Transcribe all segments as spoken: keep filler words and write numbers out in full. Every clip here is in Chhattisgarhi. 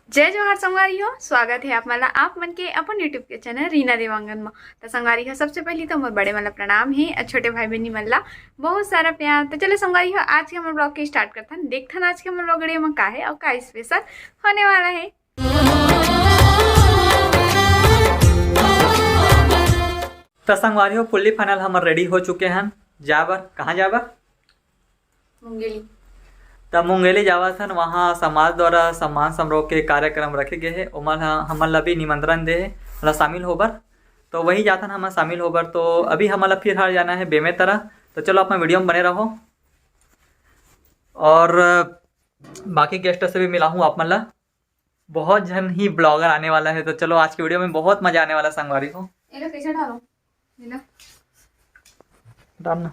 जय जोहार संगवारी हो, स्वागत हे आप मन ला, आप मन के अपन YouTube के चैनल रीना देवांगन म। त संगवारी हो, सबसे पहिली तो मोर बड़े मन ला प्रणाम हे, अउ छोटे भाई बहिनी मन ला बहुत सारा प्यार। त चलो संगवारी हो, आज के हमर vlog के start करथन, देखथन आज के हमर vlog video म का हे अउ का special होने वाला हे। त संगवारी हो, fully final हमर ready हो चुके हन जाए बर। कहाँ जाए बर? मुंगेली। त मुंगेली जावत हन, वहाँ समाज द्वारा सम्मान समारोह के कार्यक्रम रखे गए हे, ओमन ह हमन ला भी निमंत्रण दे हे, ओला शामिल होबर। तो वही जाथन हमन शामिल होबर। तो अभी हमन ला फिर हर जाना हे बेमेतरा। तो चलो, अपन video में बने रहो। और बाकी guest से भी मिलाहूँ आप मन ला। बहुत झन ही blogger आने वाला है, तो चलो, आज के video में बहुत मजा आने वाला है संगवारी हो। एला कैसे डालो? ये ला। डालना।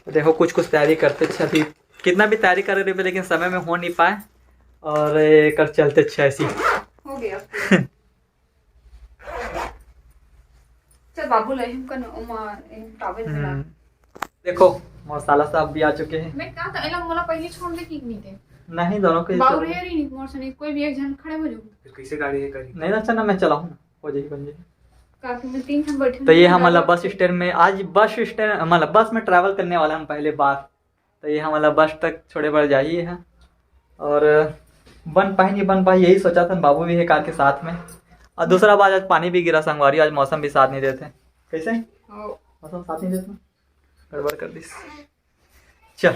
तो देखो, कुछ कुछ तैयारी करते अच्छा थी, कितना भी तैयारी करे रहे, लेकिन समय में हो नहीं पाए, और एकर चलते अच्छा ऐसी। हो गया। चल बाबू, ले हम कन ओमा, एम towel ला। हम्म। देखो, मसाला साहब भी आ चुके हैं। मैं कहा था, एला मोला पहले छोड़ दे कि नहीं दे? नहीं, दोनों के बाबू चलो। रहे रही नहीं, मोर से नहीं, कोई भी एक जन खड़े हो जाओ। फिर कैसे गाड़ी है करी? नहीं, अच्छा ना, मैं चलाऊँ ना, हो जाएगी, बन जाएगी। काफी में तीन जन बैठे तो ये हैं, हमन ला driver bus stand में, आज bus stand, मतलब bus में travel करने वाला हम पहले बार। तो ये हमन ला bus तक छोड़े बर जाही है, और बन पाही नहीं बन पाही, यही सोचा था, बाबू भी है कार के साथ में। और दूसरा बात, आज पानी भी गिरा संगवारी, आज मौसम भी साथ नहीं देते। कैसे? हाँ। मौसम साथ नहीं देते, गड़बड़ कर दिस। चल,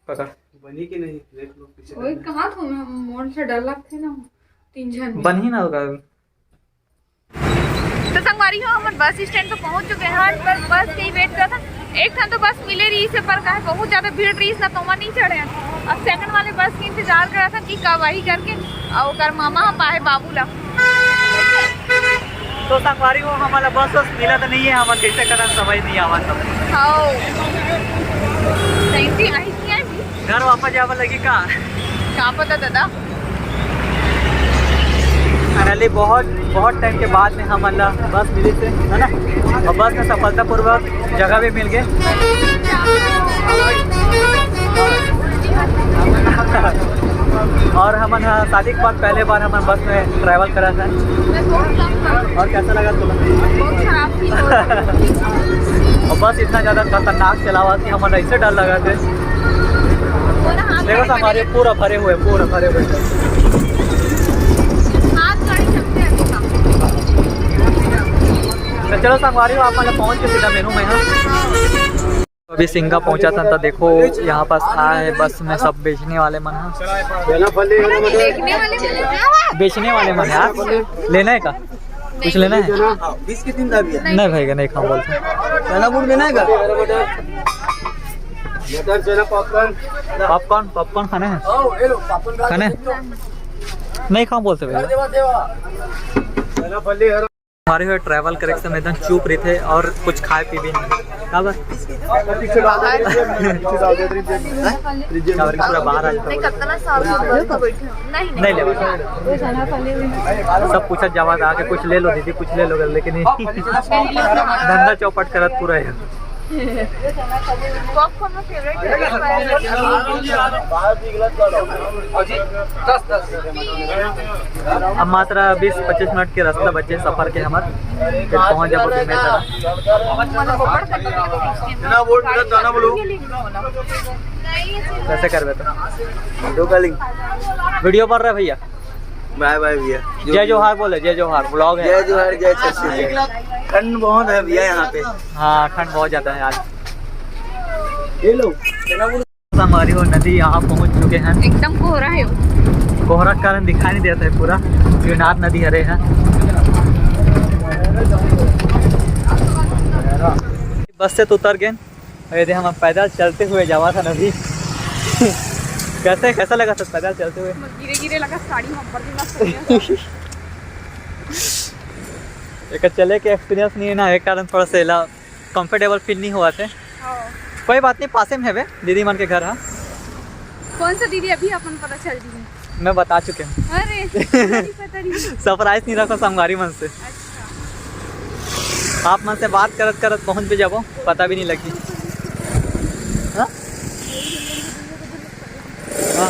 पकड़। बनी कि नहीं, देख लो पीछे ओए, करना। कहाँ था मैं? मोर से डर लगथे ना, तीन झन में। बन ही ना होगा। तो संगवारी हो, हमन bus stand पे पहुंच चुके हैं, पर bus के ही wait करत हन। एक ठन तो bus मिले रहिस हे, पर काहे बहुत ज्यादा भीड़ रहिस ना, तो ओमा नहीं चढ़े हन। अब second वाले bus के इंतजार करत हन कि कब आही करके, अउ ओकर मामा ह पाए बाबू ला। तो संगवारी हो, हमन ला bus वस मिला तो नहीं है, हमन कैसे करन, समझ नहीं आवत सब। हाँ, सही थी, आई थी, आई थी। घर वापस जावे लगी का? का पता दादा। Finally बहुत, बहुत time के बाद में हमन ला bus मिली से, है ना? और bus में सफलतापूर्वक जगह भी मिल गए। और हमन हा शादी के बाद पहले बार हमन bus में travel करा था। और कैसा लगा तुम? बहुत खराब feel हो रहा है। और bus इतना ज्यादा खतरनाक चलावा कि हमन ऐसे डर लगा थे। पूरा हाथ देखो, हमारे पूरा भरे हुए, पूरा भरे हुए। हाथ गाड़ी चलते हैं देखो। तो चलो संगवारी हो, आप मतलब पहुंच के सीधा मेनू में, हाँ। अभी सिंगा पहुंचा था, तो देखो यहाँ पास आए बस में सब बेचने वाले मन है। देखने वाले मन है। बेचने वाले मन है यार, लेना है का? कुछ लेना है? बीस के तीन था भैया। नहीं भैया, नहीं खाऊं बोलते। चना गुड़ लेना है का? मटर, चना, popcorn। Popcorn, popcorn खाने हैं? आओ, ये लो, popcorn खा खाने हैं? नहीं खाऊं बोलते भैया। देवा, देवा। चना फली है। हमारे हुए travel करे के समय एकदम चुप रहिथे और कुछ खाए पीबे नहीं। का बात? बाहर। का बात? पूरा बाहर आ जाता है। कितना साल से बैठे हो? नहीं, नहीं। नहीं लेवा। सब पूछत जावा था कि कुछ ले लो दीदी, कुछ ले लो, लेकिन ये धंधा चौपट करत पूरा है। Popcorn में favourite है। अब मात्र बीस पच्चीस मिनट के रास्ता बचे सफर के हमर, फिर पहुंच जाबो बेमेतरा। कैसे करबे तो? Video कर ली। Video बन रहा है भैया। Bye bye भैया। जय जोहार बोले, जय जोहार, vlog है। जय जोहार, जय छत्तीसगढ़। ठंड बहुत है भैया यहाँ पे। हाँ, ठंड बहुत ज्यादा है आज। ये लो। संगवारी हो, नदी यहाँ पहुँच चुके हैं। एकदम कोहरा है वो। कोहरा के कारण दिखाई नहीं देता है पूरा, शिवनाथ नदी हरे है। बस से तो उतर गए, अरे दे, हम पैदल चलते हुए जावा था नदी। कैसे, कैसा लगा था पैदल चलते हुए? गिरे गिरे लगा, साड़ी में ऊपर की मस्त हो गया। एक चले के experience नहीं है ना, एक कारण थोड़ा सा एला comfortable feel नहीं हुआ थे। हाँ। कोई बात नहीं, पासे में है बे, दीदी मन के घर है। कौन सा दीदी, अभी अपन पता चल रही है? मैं बता चुके हूँ। अरे, नहीं पता नहीं। Surprise नहीं रखो संगवारी मन से। अच्छा। आप मन से बात करत करत पहुँच भी जाबो, पता भी नहीं लगी। हाँ? हाँ।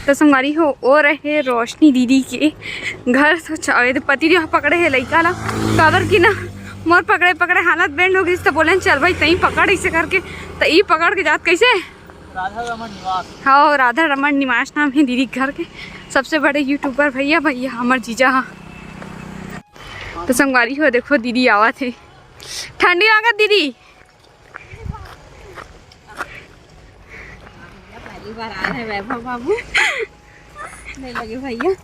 तो संगवारी हो, ओ रहे रोशनी दीदी के घर। सोच, अबे तो पति देव पकड़े हे लइका ला, काबर कि ना मोर पकड़े पकड़े हालत bend हो गइस, तो बोलेन चल भाई तहीं पकड़, इसे करके। तो ई पकड़ के जात कइसे? राधा रमन निवास। हाँ, राधा रमन निवास नाम हे दीदी के घर के। सबसे बड़े YouTuber भैया, भैया हमर जीजा हा। तो संगवारी हो, देखो दीदी आवत हे। ठंडी लागत दीदी? पहली बार आए हैं वैभव बाबू। नहीं लगे भैया। तो,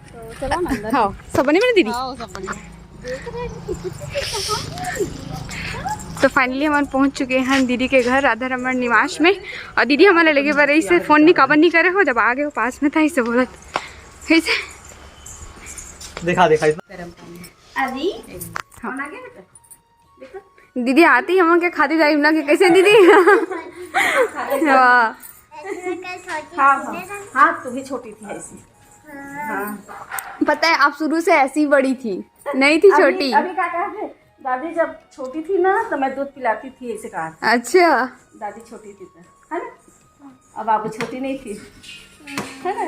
तो चलो ना अंदर। हाँ, सब बने मेरे दीदी? हाँ, सब बढ़िया। तो finally हमन पहुंच चुके हैं दीदी के घर राधा रमन निवास में। और दीदी हमन ला लेगे बर इसे फोन नहीं, काबर नहीं करे हो, जब आ गए हो पास में था इसे बोलत। कैसे? दिखा, दिखा इतना। अभी हाँ। कौन आ गया बेटा? दीदी आती हमन के खाती जाई ना कि कैसे दीदी? वाह। हाँ, हाँ, हाँ, तू भी छोटी थी ऐसी। हाँ। पता है, आप शुरू से ऐसी ही बड़ी थी, नहीं थी अभी, छोटी। अभी क्या कहा थे? दादी जब छोटी थी ना, तो मैं दूध पिलाती थी, ऐसे कहा था। अच्छा। दादी छोटी थी तो, है ना? अब बाबू छोटी नहीं थी, है ना?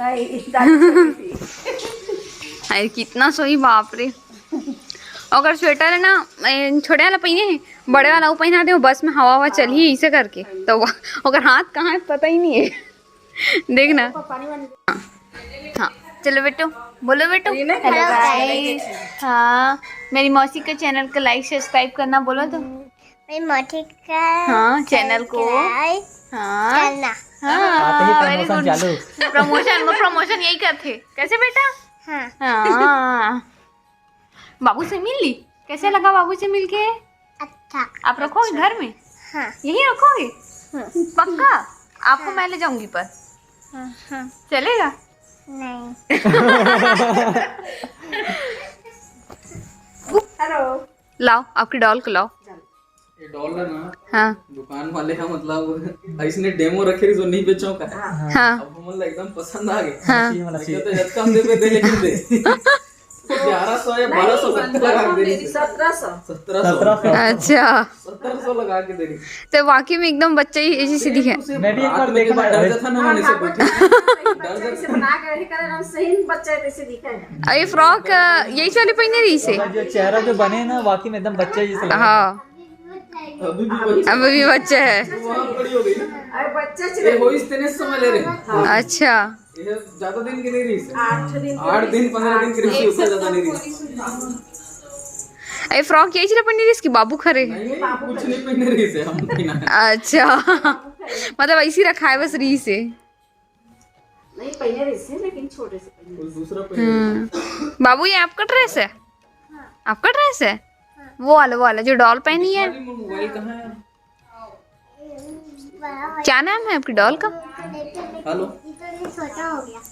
नहीं, दादी छोटी थी। अरे कितना सोई, बाप रे। ओकर स्वेटर है ना, ए, छोटे वाला पहिने है, बड़े वाला वो पहिना दे, बस में हवा हवा चलही इसे करके, तो वो, ओकर हाथ कहाँ है पता ही नहीं है। देखना। हाँ, चलो बेटो, बोलो बेटो। ये नहीं हेलो खाया। गाइस। हाँ, मेरी मौसी के चैनल को लाइक सब्सक्राइब करना बोलो तो। मेरी मौसी का हाँ, चैनल को। सब्सक्राइब हाँ। करना। हाँ, आते ही वेरी प्रमोशन गुड। चालू। प्रमोशन, वो प्रमोशन यही करते। कैसे बेटा? हाँ। हाँ। बाबू से मिल ली? कैसे लगा बाबू से मिलके? अच्छा। आप रखोगे घर में? हाँ। यही रखोगे? हाँ। पक्का? आपको हाँ। मैं ले जाऊंगी पर। हाँ, हाँ। चलेगा? नहीं। हेलो। लाओ, आपकी डॉल को लाओ। ये डॉल है ना, हाँ। दुकान वाले हैं, मतलब, ऐसने डेमो रखे रही जो नहीं बेचो का। हाँ। अब हमन ला एकदम पसंद आ गए। हाँ। ये वाला मैं चाहिए। कहते, "जब कम दे, दे, लेकिन दे।" ग्यारह सौ या बारह सौ नहीं, लगा के दे रही। सत्रह सौ। सत्रह सौ। सत्रह सौ। अच्छा। सत्रह सौ लगा के दे रही। तो वाकई में एकदम बच्चा ही जैसे दिखे। मैं भी एक बार रात में देखना डर है। जाता ना, मैंने इसे बैठे। बच्चा जैसे बना के रखे, करे ना, सही में बच्चा जैसे दिखे। ये फ्रॉक, अ, यही वाली पहने रही से? जो चेहरा जो बने ना, वाकई में एकदम बच्चा जैसे लगा। हाँ। अभी भी बच्चा। अभी भी बच्चा है। वो वहाँ बड़ी हो गई ना। अरे बच्चा ये हो इस तेने समय ले रहे हैं। अच्छा। ये ज्यादा दिन की नहीं रही से। आठ दिन की आठ दिन, पंद्रह दिन की रही से, उससे ज्यादा नहीं रही। ए फ्रॉक यही चीज पहनी रही इसकी बाबू खरे? नहीं, नहीं, कुछ नहीं पहने रही से, हम पहना है। अच्छा। मतलब ऐसी रखा है बस रही से। नहीं, पहने रही से, लेकिन छोटे से पहने। कोई दूसरा पहने। हम्म। बाबू, ये आपका ड्रेस है? आपका ड्रेस है? वो वाला, वो वाला जो डॉल पहनी है। अरे, वो मोबाइल कहाँ है? क्या नाम है आपकी डॉल का? हेलो।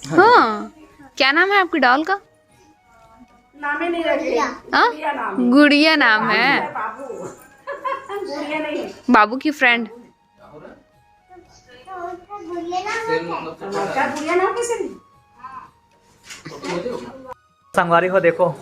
हाँ, क्या नाम है आपकी डॉल का? नाम ही नहीं रखे। हाँ? गुड़िया नाम है। गुड़िया नाम है। बाबू। गुड़िया नहीं। बाबू की फ्रेंड। क्या गुड़िया नाम कैसे नहीं? संगवारी हो, देखो,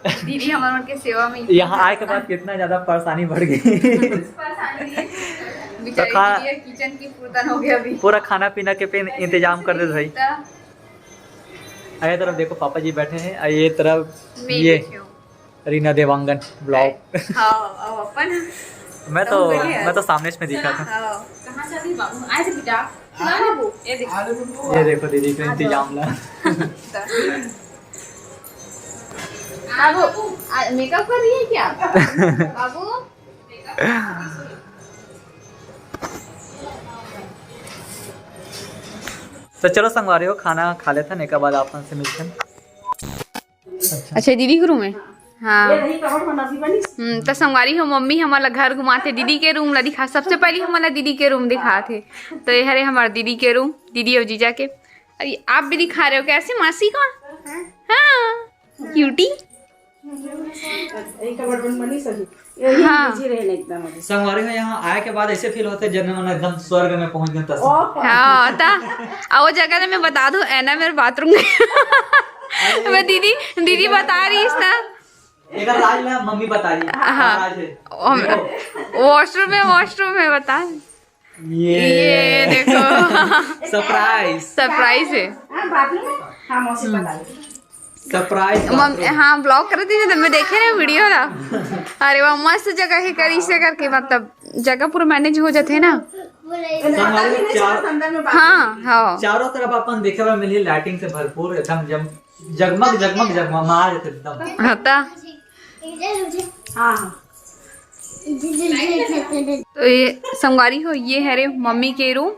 दीदी हमारे मन के सेवा में इतना यहाँ आए के बाद कितना ज्यादा परेशानी बढ़ गई। परेशानी है। तो बेचारी खा- दीदी किचन की फुर्तन हो गया अभी। पूरा खाना पीना के पे इंतजाम कर दे भाई। तो ये तरफ देखो, पापा जी बैठे हैं, और ये तरफ मैं ये बैठी हूँ। रीना देवांगन ब्लॉग। हाँ, अब अपन मैं तो, हम गए हैं। मैं तो सामने में दिखा था। हाँ। कहाँ से अभी बाबू? आए थे बेटा। हाँ, बाबू, ये देखो। ये देखो दीदी के इंतजाम ला। बाबू, आ, मेकअप कर रही है क्या? बाबू। तो चलो संगवारी हो, खाना खा लेथन, एकर बाद आप मन से मिलथन। अच्छा। अच्छा, दीदी के रूम है। हाँ। ये रही कबड़ बना भी बनी। हम्म, तो संगवारी हो, मम्मी हमन ला घर घुमाथे, दीदी के रूम ला दिखा। सबसे पहले हमन ला दीदी के रूम दिखाथे। तो ये हरे हमार दीदी के रूम, दीदी और जीजा के। अरे, आप भी दिखा रहे हो कैसे मासी को? हाँ। हाँ, क्यूटी। यही कबड़ बन बनी सही। यही हाँ। बिजी रहे ना एकदम अभी। संगवारी हो, यहाँ आए के बाद ऐसे फील होथे जैसे मन एकदम स्वर्ग में पहुंच गए तस। ओह। हाँ, ता। आ, वो जगह ना मैं बता दूं, है ना मेरे बाथरूम में। मैं दीदी, दीदी बता रही इस ना। एक राज ना मम्मी बता रही। हाँ। राज है। हम देखो। वॉशरूम में, वॉशरूम में बता। ये। ये देखो। सरप्राइज। सरप्राइज है। हाँ, बाथरूम में। हाँ, मौसी पता है। सरप्राइज। मम, हाँ, ब्लॉग कर दीजिए तो मैं देखे ना वीडियो ना। अरे वाह, मस्त जगह है, कर इसे करके मतलब जगह पूरा मैनेज हो जाते है ना। हमारे चार अंदर में बात हाँ हाँ। चारों तरफ अपन देखे हुए मिली लाइटिंग से भरपूर एकदम जम जगमग जगमग जगमगा जाते एकदम। हाँ ता। हाँ, हाँ। तो ये संगवारी हो, ये है रे मम्मी के रूम।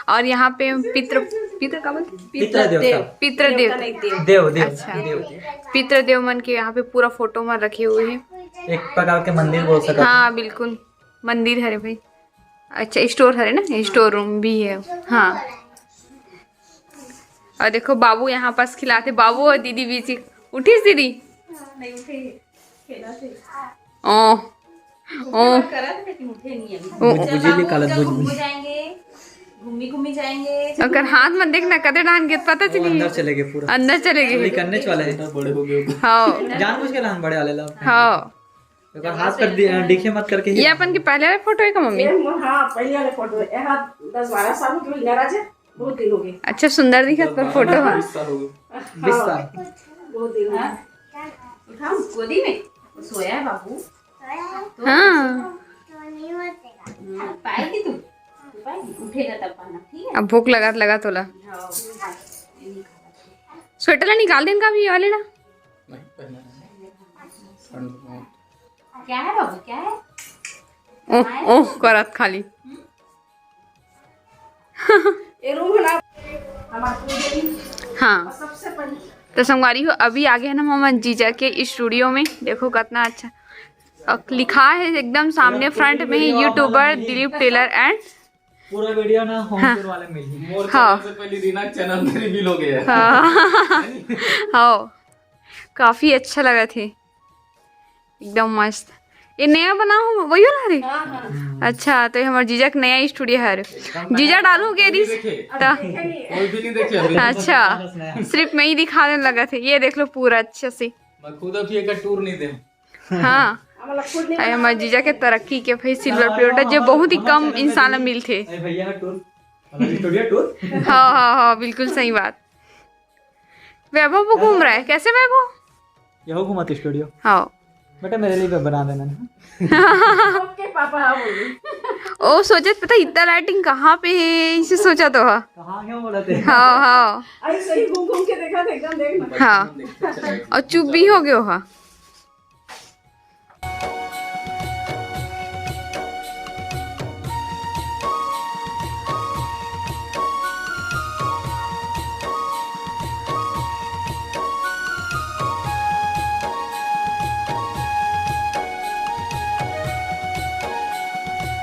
और यहाँ पे पितृ पितृ का बोलते, पितृ देवता। पितृ देव नहीं देव। देव देव अच्छा। देव। पितृ देव मन के यहाँ पे पूरा फोटो मन रखे हुए हैं। एक प्रकार के मंदिर बोल सकते हैं। हाँ बिल्कुल, मंदिर हरे भाई। अच्छा, स्टोर हरे ना, स्टोर रूम भी है। हाँ। और देखो बाबू यहाँ पास खिलाते, बाबू और दीदी बीच। उठीस दीदी? नहीं उठे, खेला थे। ओ ओ करा था लेकिन उठे नहीं अभी। ओ। बुझ- बुझी निकालत, बुझ- बुझ- घूम जाएंगे, घूमी घूमी जाएंगे। ओकर हाथ में देखना, कदे डान के पता वो चली। अंदर चले गए पूरा। अंदर चले गए। निकलने वाले हैं। बड़े हो गए हो। हाँ जानबूझ के लान बड़े वाले ला। हाँ। एक बार हाथ कर दिया, डीके मत करके ही। ये अपन के पहले वाला फोटो है का मम्मी? ये मो- हाँ, पहले वाले फोटो है। यहाँ दस बारह साल हो गए, नाराज है, बहुत दिन हो गए। अच्छा, सुंदर दिखत पर फोटो है। बीस साल हो गए। बीस साल। बहुत दिन हो गए। उठा गोदी में, वो सोया है बाबू। हाँ। हम्म, पाएगी तू, तू पाएगी, उठेगा तब पाना, ठीक है? अब भूख लगा लगा तोला। हाँ। स्वेटर ला निकाल देन का भी, ये वाले ना। नहीं, पहना नहीं। ठंड बहुत। क्या है बाबू, क्या है? ओह ओह करत खाली। ये रूम है ना हमारे पूरे। हाँ। सबसे पहले तो संगवारी हो, अभी आ गए ना मम्मा जीजा के स्टूडियो में। देखो कितना अच्छा, और लिखा है एकदम सामने फ्रंट में ही, यूट्यूबर दिलीप टेलर एंड। पूरा वीडियो ना होम टूर वाले में ही। मोर हाँ। चैनल से पहले रीना के चैनल में रिवील हो गया। हाँ हाँ, काफी अच्छा लगा थे, एकदम मस्त। ये नया बना हो वही वाला रे? अच्छा, तो ये हमारे जीजा के नया स्टूडियो है रे। जीजा डालू के रिस देखे, ता- कोई भी नहीं देखे अभी। अच्छा, सिर्फ मैं ही दिखाने लगा थे। ये देख लो पूरा अच्छे से। मैं खुद अभी एक टूर नहीं दे। हाँ, हमारा खुद नहीं अरे हमारे जीजा के तरक्की के भाई सिल्वर प्ले बटन जो बहुत ही कम इंसान ला मिलते। अरे भैया टूर, मतलब स्टूडियो टूर। हाँ हाँ हाँ, बिल्कुल सही बात। वैभव वो घूम रहा है, कैसे वैभव? यहो घुमाते स्टूडियो। हाँ। बेटा मेरे लिए भी बना देना। ओके पापा, हाँ बोल रही। ओ सोचत पता इतना लाइटिंग कहाँ पे है, इसे सोचा तो हा। कहाँ क्यों बोला थे? हाँ हाँ ऐसे ही घूम घूम के देखा था एकदम, देखना। हाँ। और चुप भी हो गयो हा।